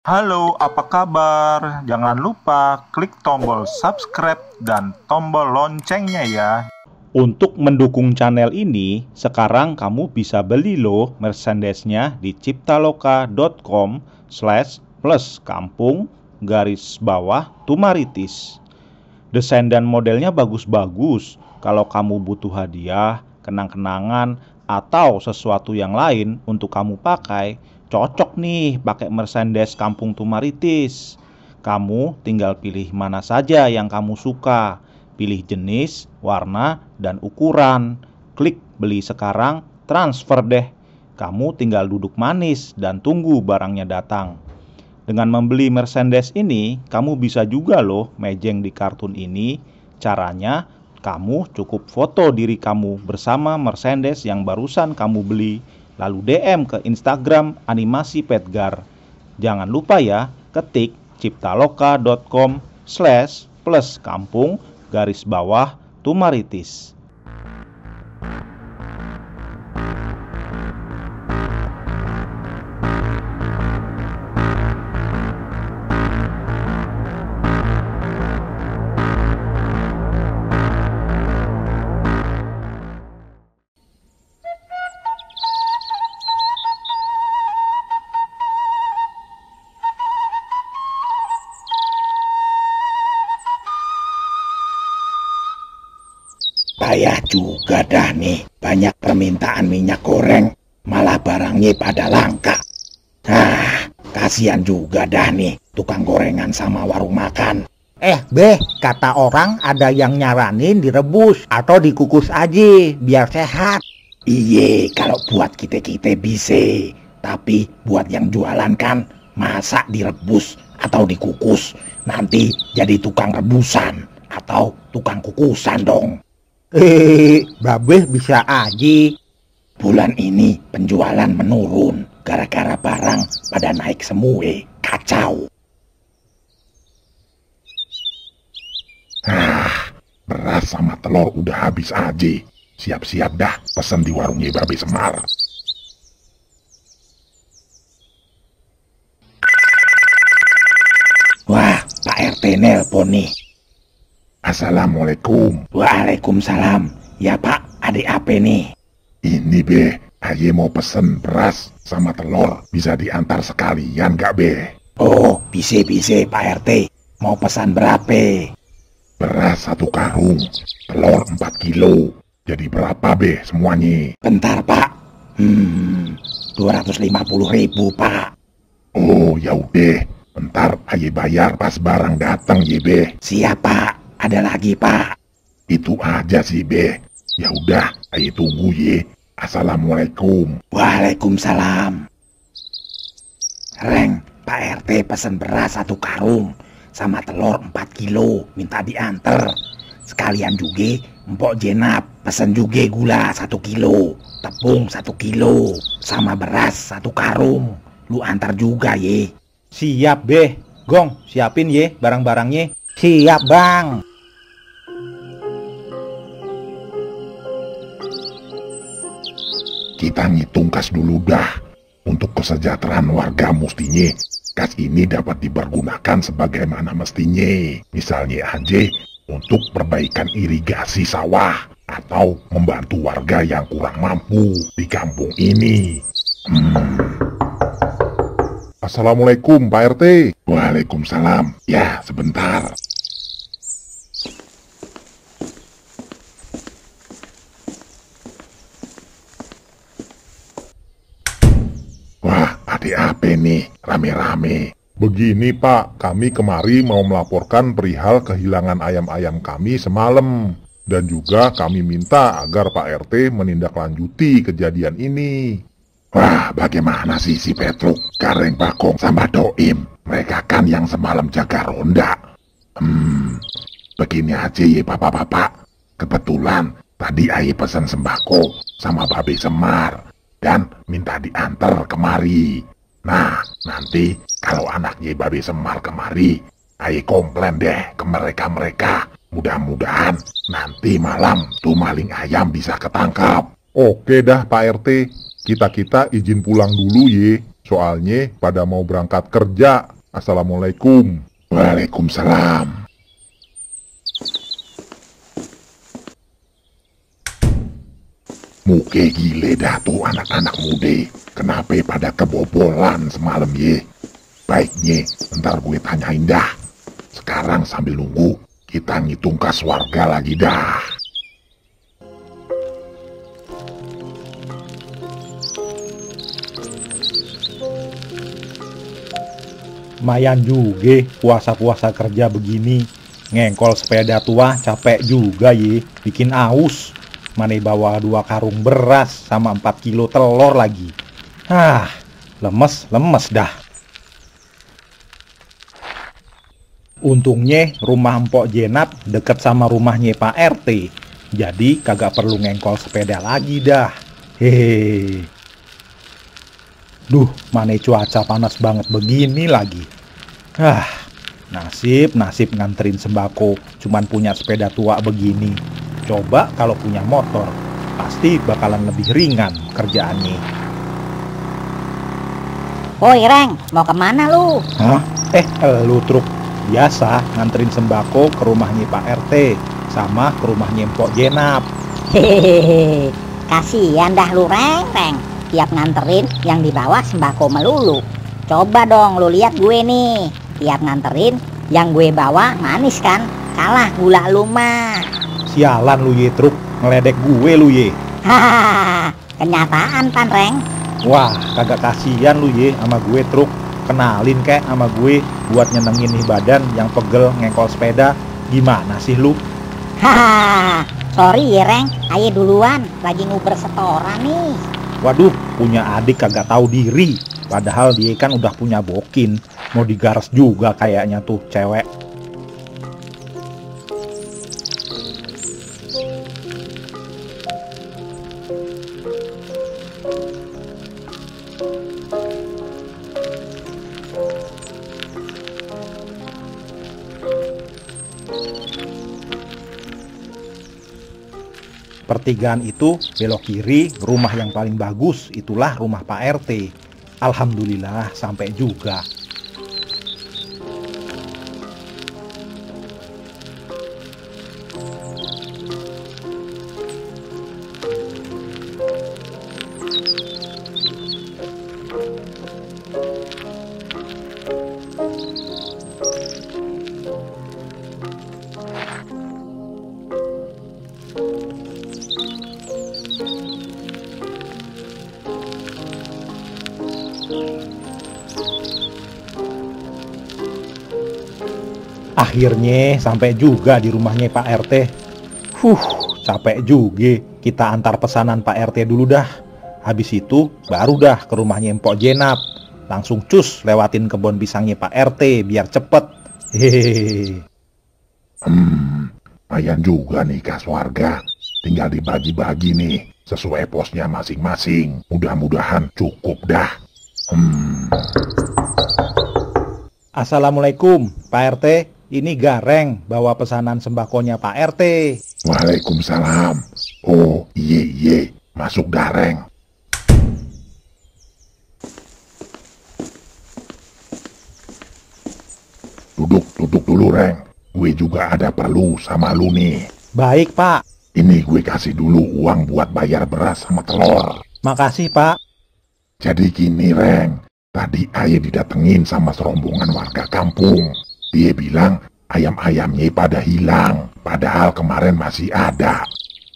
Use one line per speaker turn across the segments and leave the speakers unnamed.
Halo, apa kabar? Jangan lupa klik tombol subscribe dan tombol loncengnya ya.
Untuk mendukung channel ini, sekarang kamu bisa beli loh merchandise-nya di ciptaloka.com/+kampung_tumaritis. Desain dan modelnya bagus-bagus. Kalau kamu butuh hadiah, kenang-kenangan, atau sesuatu yang lain untuk kamu pakai, cocok nih pakai merchandise Kampung Tumaritis. Kamu tinggal pilih mana saja yang kamu suka. Pilih jenis, warna, dan ukuran. Klik beli sekarang, transfer deh. Kamu tinggal duduk manis dan tunggu barangnya datang. Dengan membeli merchandise ini, kamu bisa juga loh mejeng di kartun ini. Caranya, kamu cukup foto diri kamu bersama merchandise yang barusan kamu beli, lalu DM ke Instagram Animasi Petgar. Jangan lupa ya, ketik ciptaloka.com/+kampung_tumaritis.
Payah juga dah nih, banyak permintaan minyak goreng, malah barangnya pada langka. Kasihan juga dah nih tukang gorengan sama warung makan.
Beh, kata orang ada yang nyaranin direbus atau dikukus aja biar sehat.
Iye, kalau buat kita-kita bisa, tapi buat yang jualan kan masa direbus atau dikukus, nanti jadi tukang rebusan atau tukang kukusan dong.
Babeh bisa aja.
Bulan ini penjualan menurun gara-gara barang pada naik semua, kacau. Beras sama telur udah habis aja. Siap-siap dah pesen di warungnya Babe Semar. Wah, Pak RT nelpon nih. Assalamualaikum. Waalaikumsalam. Ya Pak, ada apa nih? Ini Be, aye mau pesen beras sama telur. Bisa diantar sekalian gak Be? Oh, bisa Pak RT. Mau pesan berapa? Beras 1 karung, telur 4 kilo. Jadi berapa Be semuanya? Bentar Pak. 250.000 Pak. Oh yaudah, bentar aye bayar pas barang datang ya Be. Siap Pak. Ada lagi Pak. Itu aja sih Be. Ya udah, ayo tunggu ye. Assalamualaikum. Waalaikumsalam. Reng, Pak RT pesen beras 1 karung sama telur 4 kilo, minta diantar. Sekalian juga Mpok Jenap pesen juga gula 1 kilo, tepung 1 kilo, sama beras 1 karung. Lu antar juga ye.
Siap Beh. Gong, siapin ye barang-barangnya. Siap Bang.
Kita ngitung kas dulu dah. Untuk kesejahteraan warga mestinya kas ini dapat dipergunakan sebagaimana mestinya. Misalnya aja untuk perbaikan irigasi sawah atau membantu warga yang kurang mampu di kampung ini. Assalamualaikum Pak RT. Waalaikumsalam. Ya sebentar. Ada apa nih, rame-rame? Begini Pak, kami kemari mau melaporkan perihal kehilangan ayam-ayam kami semalam. Dan juga kami minta agar Pak RT menindaklanjuti kejadian ini. Wah, bagaimana sih si Petruk, Gareng Bakong, sama Doim? Mereka kan yang semalam jaga ronda. Begini aja ya bapak-bapak. Kebetulan tadi aye pesan sembako sama Babe Semar dan minta diantar kemari. Nah, nanti kalau anaknya Babe Semar kemari, ayo komplain deh ke mereka-mereka. Mudah-mudahan nanti malam tuh maling ayam bisa ketangkap. Oke dah Pak RT, kita izin pulang dulu ye. Soalnya pada mau berangkat kerja. Assalamualaikum. Waalaikumsalam. Muke gile dah tuh anak-anak muda. Kenapa pada kebobolan semalam ye? Baiknya ntar gue tanyain dah. Sekarang sambil nunggu, kita ngitung kas warga lagi dah.
Lumayan juga puasa-puasa kerja begini. Ngengkol sepeda tua capek juga ye. Bikin aus. Mana bawa 2 karung beras sama 4 kilo telur lagi. Lemes dah. Untungnya rumah Mpok Jenap deket sama rumahnya Pak RT. Jadi kagak perlu ngengkol sepeda lagi dah. Hehehe. Duh, mana cuaca panas banget begini lagi. Nasib nganterin sembako cuman punya sepeda tua begini. Coba kalau punya motor, pasti bakalan lebih ringan kerjaannya.
Woi Reng, mau kemana lu?
Hah? Lu truk biasa nganterin sembako ke rumahnya Pak RT sama ke rumahnya Mpok Jenap.
Hehehe, kasihan dah lu Reng. Tiap nganterin yang dibawa sembako melulu. Coba dong lu lihat gue nih. Tiap nganterin yang gue bawa manis kan? Kalah gula lu mah.
Sialan lu ye truk, ngeledek gue lu ye.
Hahaha, kenyataan pan Reng.
Wah, kagak kasihan lu ye sama gue truk. Kenalin kek sama gue buat nyenengin nih badan yang pegel ngengkol sepeda. Gimana sih lu?
Hahaha, sorry ya Reng, ayo duluan, lagi nguber setoran nih.
Waduh, punya adik kagak tahu diri. Padahal dia kan udah punya bokin. Mau digaras juga kayaknya tuh cewek. Pertigaan itu belok kiri, rumah yang paling bagus itulah rumah Pak RT. Alhamdulillah sampai juga. Akhirnya sampai juga di rumahnya Pak RT. Capek juga. Kita antar pesanan Pak RT dulu dah. Habis itu baru dah ke rumahnya Mpok Jenap. Langsung cus lewatin kebun pisangnya Pak RT biar cepet. Hehehe.
Lumayan juga nih kas warga. Tinggal dibagi-bagi nih sesuai posnya masing-masing. Mudah-mudahan cukup dah.
Assalamualaikum Pak RT. Ini Gareng bawa pesanan sembakonya Pak RT.
Waalaikumsalam. Oh iye, masuk Gareng. Duduk dulu Reng. Gue juga ada perlu sama lu nih.
Baik Pak.
Ini gue kasih dulu uang buat bayar beras sama telur.
Makasih Pak.
Jadi gini Reng. Tadi ayah didatengin sama serombongan warga kampung. Dia bilang ayam-ayamnya pada hilang, padahal kemarin masih ada.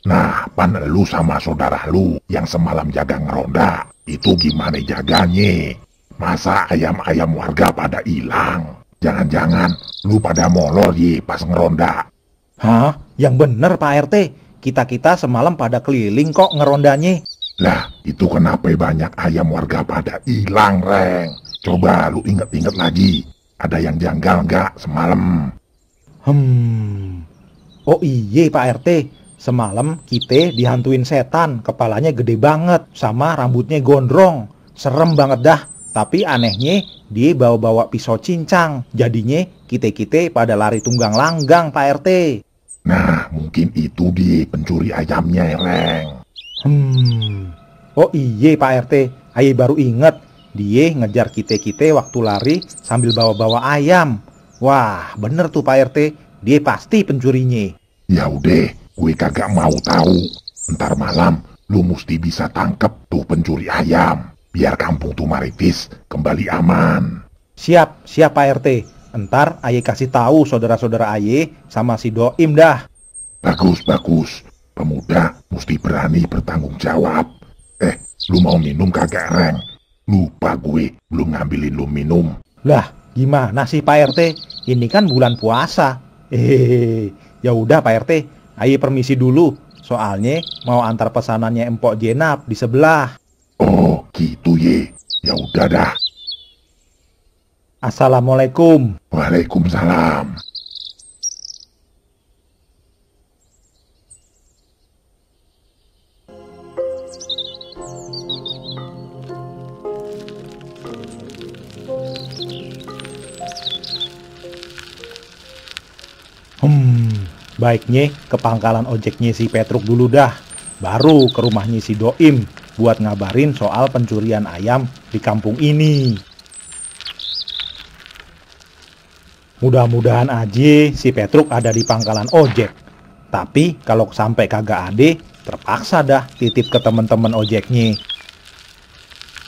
Nah, pan lu sama saudara lu yang semalam jaga ngeronda, itu gimana jaganya? Masa ayam-ayam warga pada hilang? Jangan-jangan lu pada molor ye pas ngeronda.
Hah? Yang bener Pak RT. Kita-kita semalam pada keliling kok ngerondanya.
Lah, itu kenapa banyak ayam warga pada hilang, Reng? Coba lu inget-inget lagi. Ada yang janggal nggak semalam?
Oh iye Pak RT. Semalam kita dihantuin setan. Kepalanya gede banget. Sama rambutnya gondrong. Serem banget dah. Tapi anehnya dia bawa-bawa pisau cincang. Jadinya kita-kita pada lari tunggang langgang Pak RT.
Nah, mungkin itu dia pencuri ayamnya, Reng.
Oh iye Pak RT. Aye baru inget. Dia ngejar kita-kita waktu lari sambil bawa-bawa ayam. Wah, bener tuh Pak RT, dia pasti pencurinya.
Ya udah, gue kagak mau tahu. Ntar malam lu mesti bisa tangkep tuh pencuri ayam. Biar kampung Tumaritis kembali aman.
Siap Pak RT. Entar Aye kasih tahu saudara-saudara Aye sama si Doim dah.
Bagus. Pemuda mesti berani bertanggung jawab. Lu mau minum kagak, Reng? Lupa gue, belum ngambilin lu minum.
Lah, gimana sih Pak RT? Ini kan bulan puasa. Ya udah Pak RT, Aye permisi dulu. Soalnya mau antar pesanannya Empok Jenap di sebelah.
Oh, gitu ye. Ya udah dah.
Assalamualaikum.
Waalaikumsalam.
Baiknya ke pangkalan ojeknya si Petruk dulu dah. Baru ke rumahnya si Doim buat ngabarin soal pencurian ayam di kampung ini. Mudah-mudahan aja si Petruk ada di pangkalan ojek. Tapi kalau sampai kagak ada, terpaksa dah titip ke temen-temen ojeknya.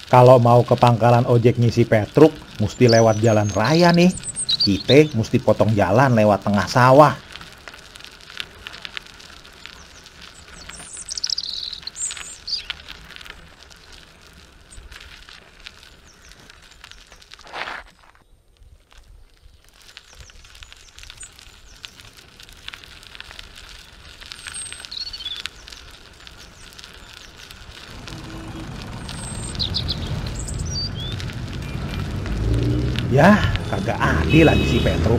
Kalau mau ke pangkalan ojeknya si Petruk, mesti lewat jalan raya nih. Kita mesti potong jalan lewat tengah sawah. Yah, kagak adil lagi si Petruk.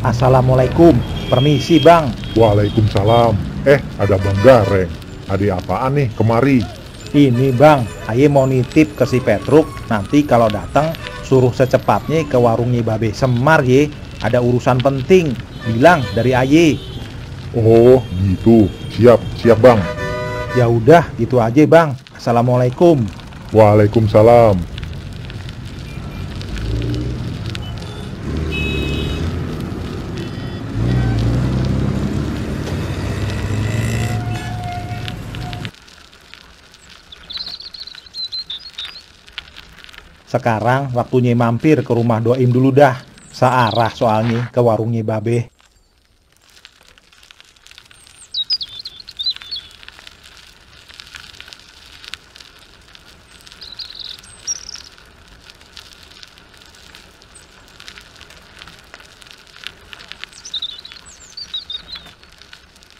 Assalamualaikum, permisi bang.
Waalaikumsalam. Ada Bang Gareng. Ada apaan nih kemari?
Ini bang, Aye mau nitip ke si Petruk. Nanti kalau datang suruh secepatnya ke warungnya Babe Semar ye. Ada urusan penting, bilang dari Aye.
Oh, gitu. Siap Bang.
Ya udah, gitu aja bang. Assalamualaikum.
Waalaikumsalam.
Sekarang waktunya mampir ke rumah Doim dulu dah. Searah soalnya ke warungnya Babe.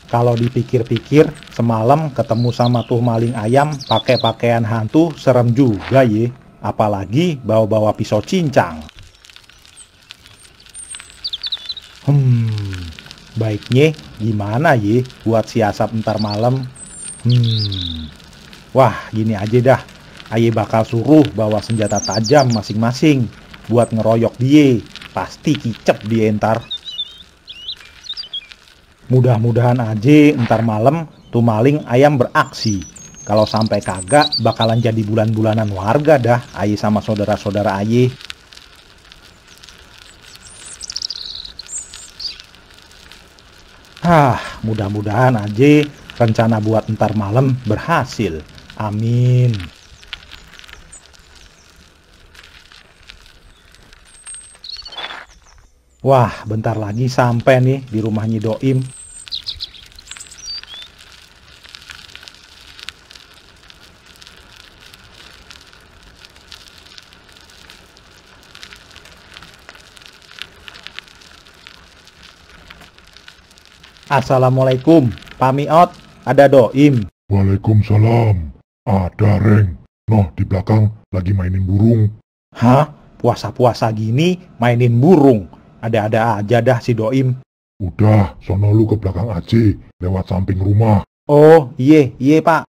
Kalau dipikir-pikir, semalam ketemu sama tuh maling ayam pakai pakaian hantu serem juga ye. Apalagi bawa-bawa pisau cincang. Baiknya gimana ye buat siasat ntar malam? Wah, gini aja dah. Aye bakal suruh bawa senjata tajam masing-masing buat ngeroyok dia. Pasti kicep dia ntar. Mudah-mudahan aja ntar malam tuh maling ayam beraksi. Kalau sampai kagak, bakalan jadi bulan-bulanan warga dah Aye sama saudara-saudara Aye. Mudah-mudahan aja rencana buat ntar malam berhasil. Amin. Wah, bentar lagi sampai nih di rumahnya Doim. Assalamualaikum, Pak Miot, ada Doim.
Waalaikumsalam. Ada Reng. Noh, di belakang lagi mainin burung.
Hah? Puasa-puasa gini mainin burung? Ada-ada aja dah si Doim.
Udah, sono lu ke belakang aja, lewat samping rumah.
Oh, iye Pak.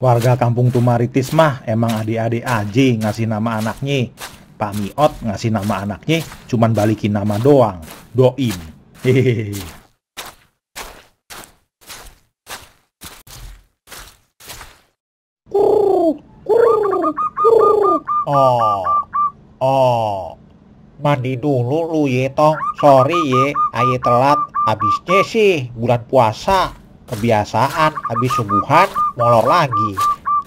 Warga kampung Tumaritis mah emang adik-adik aja ngasih nama anaknya. Pak Miot ngasih nama anaknya cuman balikin nama doang, Doim. Hehehe.
Mandi dulu lu ye tong. Sorry ye, aye telat. Abisnya sih bulan puasa. Kebiasaan habis subuhan molor lagi.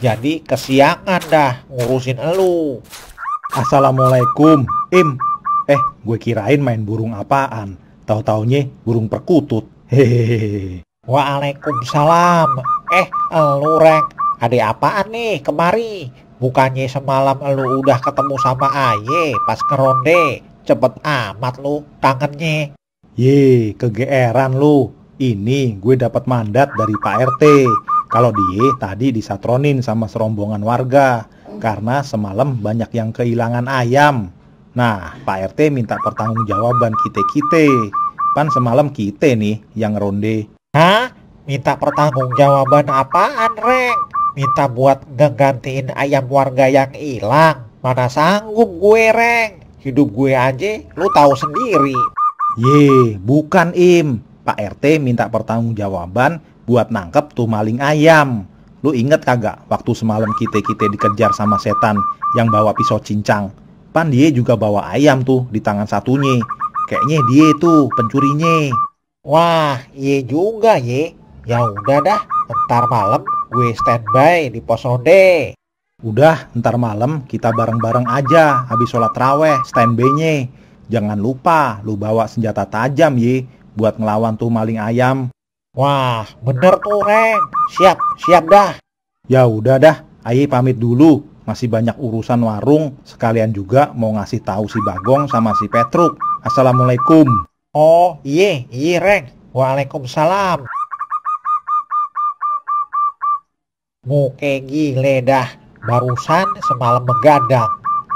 Jadi kesiangan dah ngurusin elu.
Assalamualaikum, Im. Gue kirain main burung apaan. Tahu-taunya burung perkutut. Hehehe.
Waalaikumsalam. Elu Reng, ada apaan nih kemari? Bukannya semalam elu udah ketemu sama aye pas keronde. Cepet amat lu kangennya.
Ye, kegeeran lu. Ini gue dapat mandat dari Pak RT. Kalau dia tadi disatronin sama serombongan warga. Karena semalam banyak yang kehilangan ayam. Nah, Pak RT minta pertanggungjawaban kita-kita. Pan semalam kita nih yang ronde.
Hah? Minta pertanggungjawaban apaan, Reng? Minta buat ngegantiin ayam warga yang hilang. Mana sanggup gue, Reng. Hidup gue aja, lu tahu sendiri.
Ye, bukan Im. Pak RT minta pertanggungjawaban buat nangkep tuh maling ayam. Lu inget kagak waktu semalam kita dikejar sama setan yang bawa pisau cincang? Pan dia juga bawa ayam tuh di tangan satunya. Kayaknya dia tuh pencurinya.
Wah, iya juga ye. Ya udah dah, ntar malam gue standby di pos ronde.
Udah, ntar malam kita bareng-bareng aja habis sholat raweh standby-nya. Jangan lupa lu bawa senjata tajam ye buat ngelawan tuh maling ayam.
Wah, bener tuh Reng. Siap dah.
Ya udah dah, aye pamit dulu. Masih banyak urusan warung. Sekalian juga mau ngasih tahu si Bagong sama si Petruk. Assalamualaikum.
Oh, iya Reng. Waalaikumsalam. Muke gile dah. Barusan semalam begadang.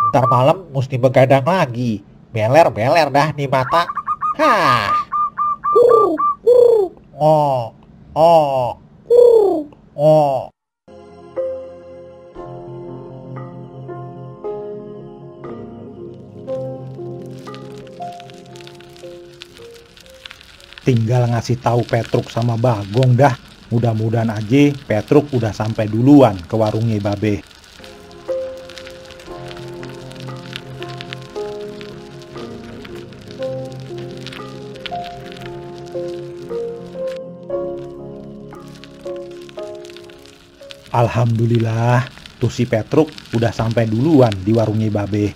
Ntar malam mesti begadang lagi. Beler dah di mata. Hah. Oh.
Tinggal ngasih tahu Petruk sama Bagong dah. Mudah-mudahan aja Petruk udah sampai duluan ke warungnya Babe. Alhamdulillah, tuh si Petruk udah sampai duluan di warungnya Babe.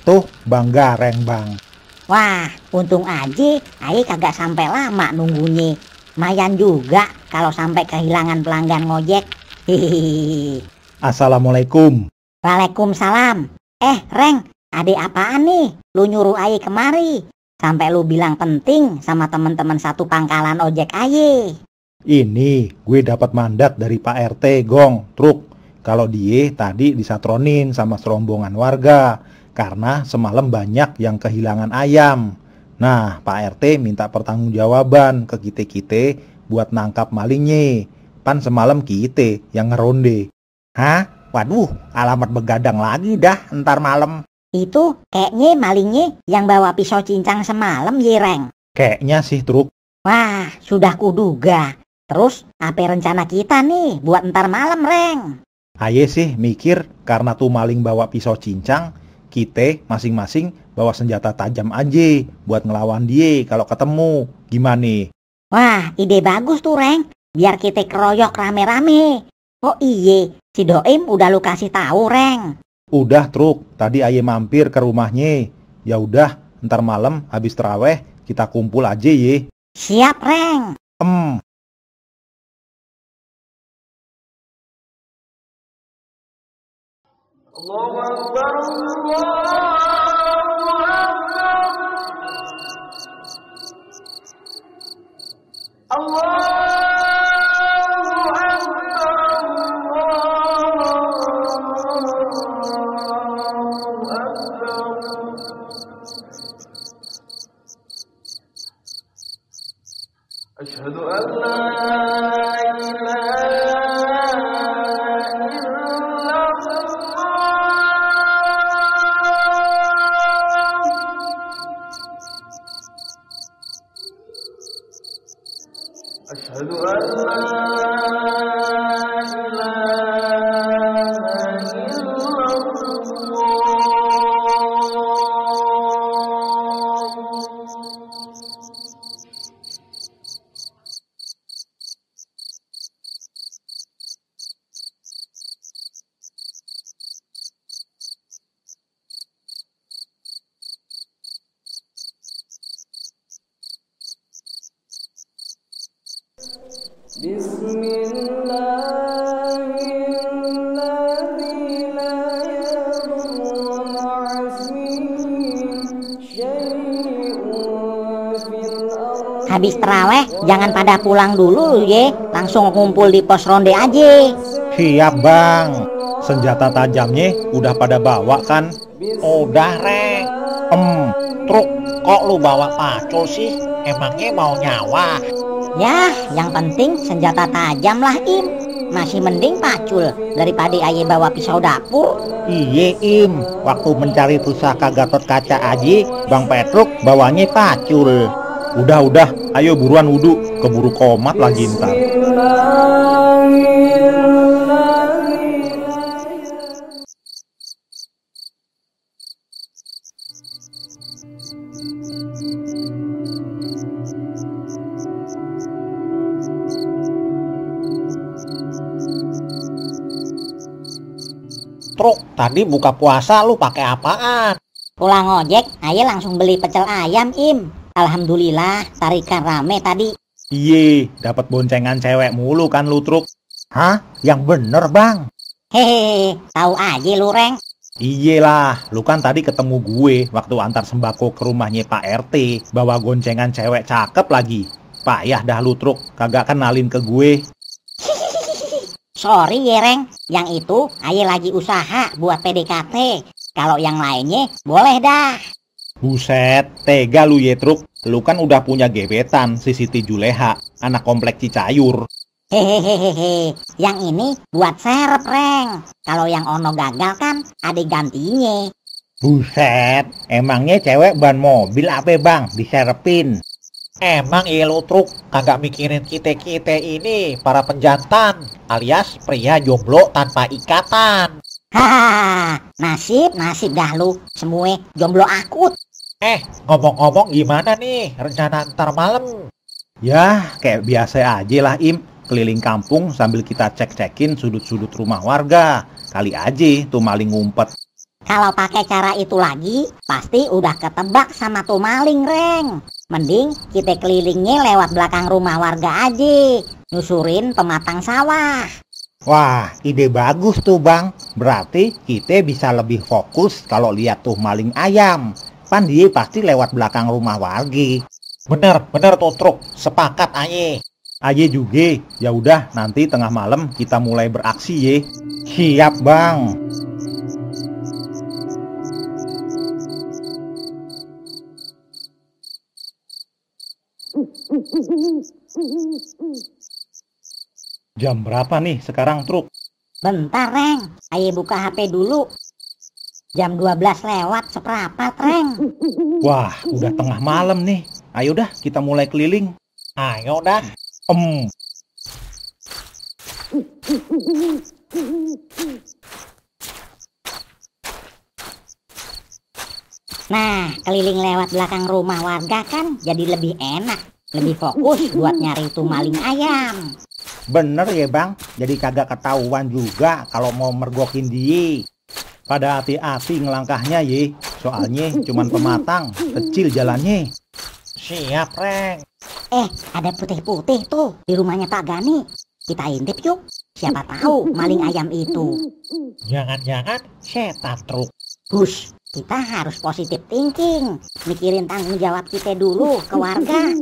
Tuh, Bang Gareng, Bang.
Wah, untung aja aye kagak sampai lama nunggunya. Mayan juga kalau sampai kehilangan pelanggan ngojek. Hihihi.
Assalamualaikum.
Waalaikumsalam. Reng, ade apaan nih? Lu nyuruh aye kemari. Sampai lu bilang penting sama teman-teman satu pangkalan ojek aye.
Ini gue dapat mandat dari Pak RT Gong Truk. Kalau dia tadi disatronin sama serombongan warga karena semalam banyak yang kehilangan ayam. Nah, Pak RT minta pertanggungjawaban ke kita buat nangkap malingnya. Pan semalam kita yang ngeronde.
Hah? Waduh, alamat begadang lagi dah ntar malam.
Itu kayaknya malingnya yang bawa pisau cincang semalam ye, Reng.
Kayaknya sih, Truk.
Wah, sudah kuduga. Terus, apa rencana kita nih buat ntar malam, Reng?
Aye sih mikir karena tuh maling bawa pisau cincang, kita masing-masing bawa senjata tajam aja buat ngelawan dia kalau ketemu. Gimana?
Wah, ide bagus tuh, Reng. Biar kita keroyok rame-rame. Oh iye, si Doim udah lu kasih tahu, Reng.
Udah, Truk. Tadi aye mampir ke rumahnya. Ya udah, ntar malam habis terawih kita kumpul aja ye.
Siap, Reng.
Allahu Akbar, Allahu Akbar. Allahu Akbar, Allahu Akbar. Asyhadu an la ilaha Bismillahirrahmanirrahim. La yadurru ma'asmihi syai'un fil ardi.
Habis terawih jangan pada pulang dulu ye, langsung kumpul di pos ronde aja.
Siap bang. Senjata tajamnya udah pada bawa kan? Udah reng. Truk, kok lu bawa pacul sih? Emangnya mau nyawa?
Ya, yang penting senjata tajam lah Im. Masih mending pacul daripada aye bawa pisau dapur.
Iye Im, waktu mencari pusaka Gatot Kaca aji, Bang Petruk bawanya pacul. Udah, ayo buruan wudhu, keburu komat lagi ntar. Truk, tadi buka puasa lu pakai apaan?
Pulang ojek, aye langsung beli pecel ayam Im. Alhamdulillah, tarikan rame tadi.
Iye, dapat boncengan cewek mulu kan lu Truk? Hah? Yang bener bang?
Hehehe, tahu aja lu Reng.
Iye lah, lu kan tadi ketemu gue waktu antar sembako ke rumahnya Pak RT, bawa goncengan cewek cakep lagi. Payah dah lu Truk, kagak kenalin ke gue.
Sorry ya Reng, yang itu aye lagi usaha buat PDKT. Kalau yang lainnya boleh dah.
Buset, tega lu ye Truk. Lu kan udah punya gebetan, si Siti Juleha, anak komplek Cicayur.
Hehehehe, yang ini buat serep Reng. Kalau yang ono gagal kan ada gantinya.
Buset, emangnya cewek ban mobil apa bang, diserepin? Emang iya lu Truk, kagak mikirin kita-kita ini, para penjantan, alias pria jomblo tanpa ikatan.
Hahaha, nasib dah lu, semua jomblo akut.
Ngomong-ngomong gimana nih rencana ntar malam? Ya, kayak biasa aja lah Im, keliling kampung sambil kita cek-cekin sudut-sudut rumah warga. Kali aja tuh maling ngumpet.
Kalau pakai cara itu lagi, pasti udah ketebak sama tuh maling Reng. Mending kita kelilingnya lewat belakang rumah warga aja, nyusurin pematang sawah.
Wah, ide bagus tuh bang. Berarti kita bisa lebih fokus kalau lihat tuh maling ayam. Pan dia pasti lewat belakang rumah warga. Bener tuh Truk, sepakat aye. Aye juga, ya udah nanti tengah malam kita mulai beraksi ye. Siap bang. Jam berapa nih sekarang Truk?
Bentar Reng, ayo buka HP dulu. Jam 12 lewat seperempat Reng.
Wah, udah tengah malam nih. Ayo dah kita mulai keliling. Ayo dah.
Nah, keliling lewat belakang rumah warga kan jadi lebih enak. Lebih fokus buat nyari tuh maling ayam.
Bener ya bang, jadi kagak ketahuan juga kalau mau mergokin dia. Pada hati-hati ngelangkahnya ye, soalnya cuman pematang, kecil jalannya. Siap Reng.
Ada putih-putih tuh di rumahnya Pak Gani. Kita intip yuk, siapa tahu maling ayam itu.
Jangan-jangan setan Truk.
Hush, kita harus positif thinking. Mikirin tanggung jawab kita dulu ke warga.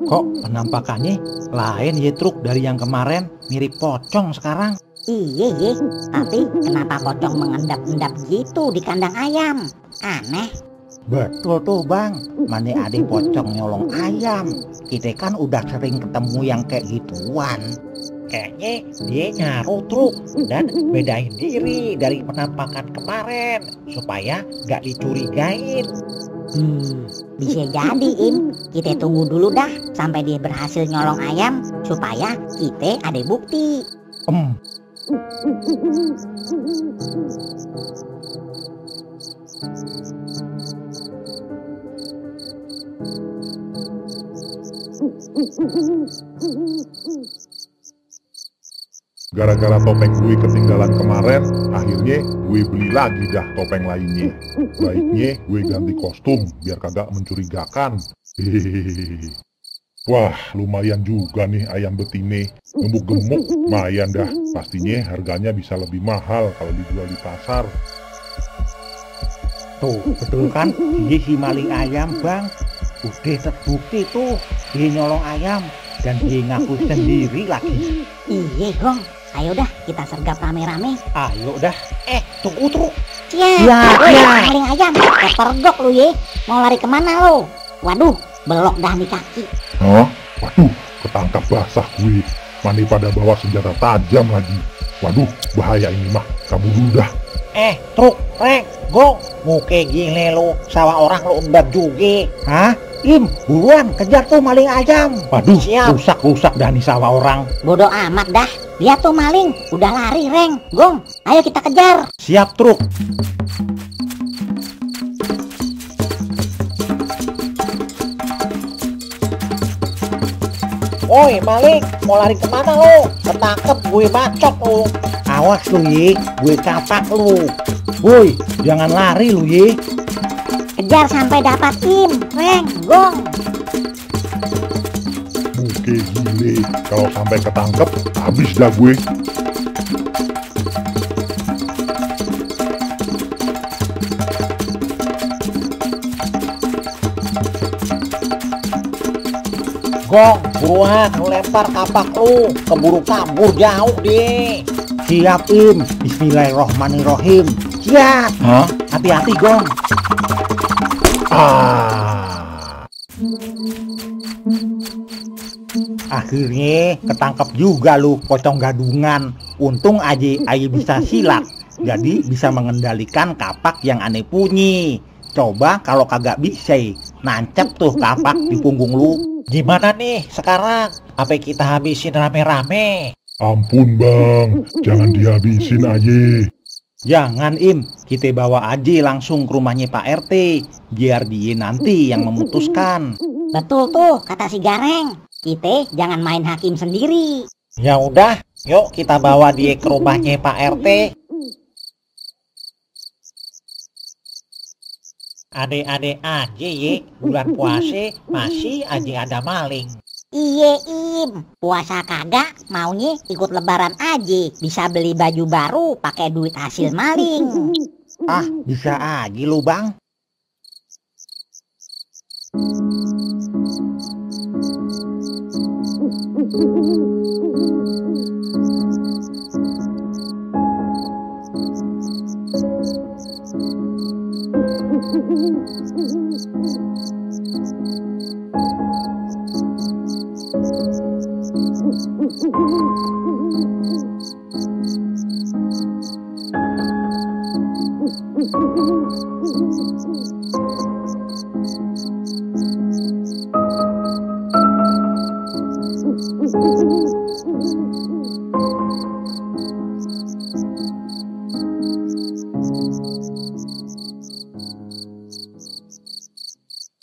Kok penampakannya lain ya Truk dari yang kemarin, mirip pocong sekarang.
Iya ye, tapi kenapa pocong mengendap-endap gitu di kandang ayam? Aneh.
Betul tuh bang, mana ada pocong nyolong ayam. Kita kan udah sering ketemu yang kayak gituan. Kayaknya dia nyaru Truk dan bedain diri dari penampakan kemarin supaya gak dicurigain.
Bisa jadi Im. Kita tunggu dulu dah sampai dia berhasil nyolong ayam supaya kita ada bukti.
Gara-gara topeng gue ketinggalan kemarin, akhirnya gue beli lagi dah topeng lainnya. Baiknya gue ganti kostum biar kagak mencurigakan. Hehehe. Wah, lumayan juga nih ayam betine. Gemuk-gemuk, lumayan dah. Pastinya harganya bisa lebih mahal kalau dijual di pasar.
Tuh, betul kan? Dia si maling ayam, Bang. Udah terbukti tuh, dia nyolong ayam. Dan dia ngaku sendiri lagi.
Iya Gong, ayo dah kita sergap rame-rame.
Ayo dah. Tunggu truk.
Siap, maling ayam, kepergok lu ye. Mau lari kemana lo? Waduh, belok dah di kaki.
Hah? Waduh, ketangkap basah gue. Mandi pada bawa senjata tajam lagi. Waduh, bahaya ini mah. Kamu dulu dah.
Truk, Reng, Gong. Muke gile lo, sawah orang lo embab juga. Hah? Im, buruan kejar tuh maling ayam.
Waduh,
siap.
rusak dah nih sawah orang.
Bodoh amat dah, dia tuh maling. Udah lari Reng, Gong, ayo kita kejar.
Siap, truk.
Woi maling, mau lari kemana lo? Ketangkep gue bacok lo. Awas lu ye, gue kapak lu.
Woi, jangan lari lu ye.
Kejar sampai dapat Im, Reng, Gong.
Muke gile. Kalau sampai ketangkep, habis dah gue.
Gong, buruan lu lempar kapak lu. Keburu kabur jauh deh.
Siap, Im. Bismillahirrohmanirrohim.
Siap.
Hah? Hati-hati, Gong. Akhirnya ketangkep juga lu, pocong gadungan. Untung aja bisa silat, jadi bisa mengendalikan kapak yang aneh punyi. Coba kalau kagak bisa, nancep tuh kapak di punggung lu.
Gimana nih sekarang? Apa kita habisin rame-rame?
Ampun bang, jangan dihabisin aja.
Jangan Im, kita bawa aja langsung ke rumahnya Pak RT, biar dia nanti yang memutuskan.
Betul tuh kata si Gareng, kita jangan main hakim sendiri.
Ya udah, yuk kita bawa dia ke rumahnya Pak RT. Adek-adek aja ye, bulan puasa masih aja ada maling.
Iye Im, puasa kagak, maunya ikut lebaran aja. Bisa beli baju baru pakai duit hasil maling.
Ah, bisa aja lu bang.